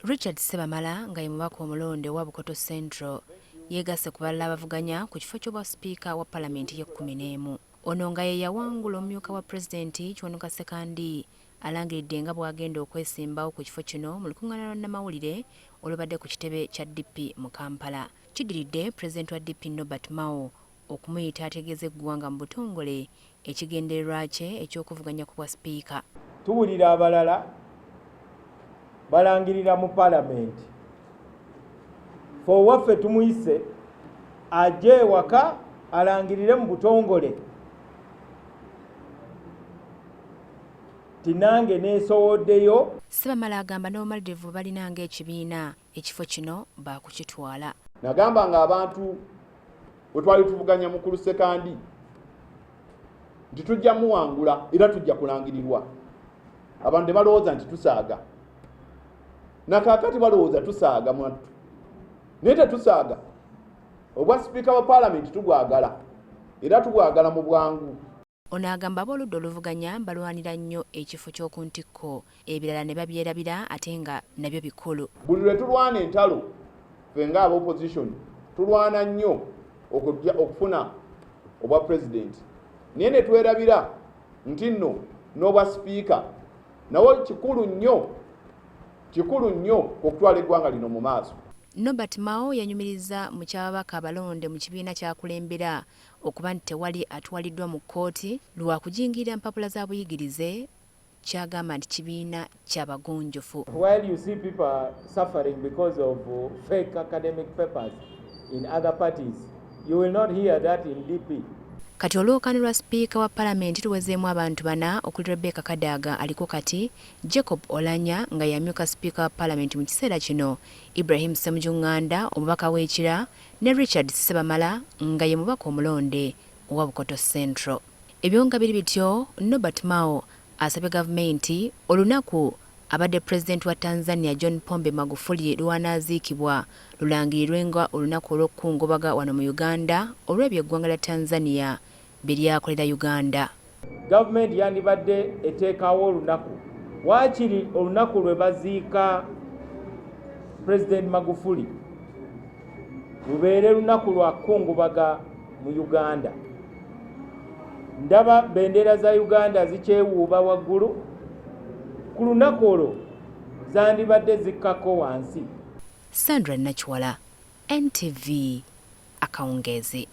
Richard Ssebamala nga ye mubaka omulonde owa Bukoto Central yeegasse ku balala abavuganya ku kifo ky'obwa sipiika wa palamenti y'e11. Ono nga ye yawangula omumyuka wa pulezidenti Kiwanuka Ssekandi alangiridde nga bw'agenda okwesimbawo ku kifo kino mu lukungaana lwa nnamawulire olubadde ku kitebe kya DP mu Kampala. Kiddiridde pulezidenti wa DP Norbert Mao okumuyita ategeeze eggwanga mu butongole ekigendererwa kye eky'okuvuganya ku bwa sipiika. Tuwulira abalala balangirira mu palamenti, fe owaffe tumuyise ajje ewaka alangirire mu butongole ti nange neesowoddeyo. Ssebamala agamba n'obumalirivu bwe balina ng'ekibiina ekifo kino baakukitwala. Nagamba nga abantu bwe twali tuvuganya mukulu Ssekandi nti tujja muwangula era tujja kulangirirwa. Abantu tebalowooza nti tusaaga, nakaakati balowooza tusaaga mwattu, naye tetusaaga. Obwa sipiika wa paalamenti tubwagala era tubwagala mu bwangu. Ono agamba ab'oludda oluvuganya balwanira nnyo ekifo ky'oku ntikko ebirala ne babyerabira ate nga nabyo bikulu. Buli lwe tulwana entalo ffe nga aba opposition tulwana nnyo okufuna obwa pulezidenti, naye ne twerabira nti nno n'obwa sipiika nawo kikulu nnyo, kikulu nnyo okutwala eggwanga lino mu maaso. Norbert Mao yanyumirizza mu ky'ababaka abalonde mu kibiina ky'akulembera okuba nti tewali atwaliddwa mu kkooti lwa kujingirira mpapula za buyigirize ky'agamba nti kibiina kya bagunjufu. While you see people are suffering because of fake academic papers in other parties, you will not hear that in DP. Kati olwokaano lwa sipiika wa palamenti luwezeemu abantu bana okuli Rebecca Kadaga aliko kati, Jacob Olanya nga y'amyuka sipiika wa palamenti mu kiseera kino, Ibrahim Ssemuju Nganda omubaka w'e Kira ne Richard Ssebamala nga ye mubaka omulonde owa Bukoto Central. Ebyo nga biri bityo, Norbert Mao asabye gavumenti olunaku abadde pulezidenti wa Tanzania John Pombe Magufuli lw'anaaziikibwa lulangirirwe nga olunaku olw'okukungubaga wano mu Uganda olw'ebyo eggwanga lya Tanzania bye lyakolera Uganda. Gavumenti yandibadde eteekawo olunaku waakiri olunaku lwe baziika Pulezidenti Magufuli lubeere lunaku lwa kukungubaga mu Uganda. Ndaba bendera za Uganda zikyewuuba waggulu, ku lunaku olwo zandibadde zikkako wansi. Sandra Nakiwala, NTV, akawungeezi.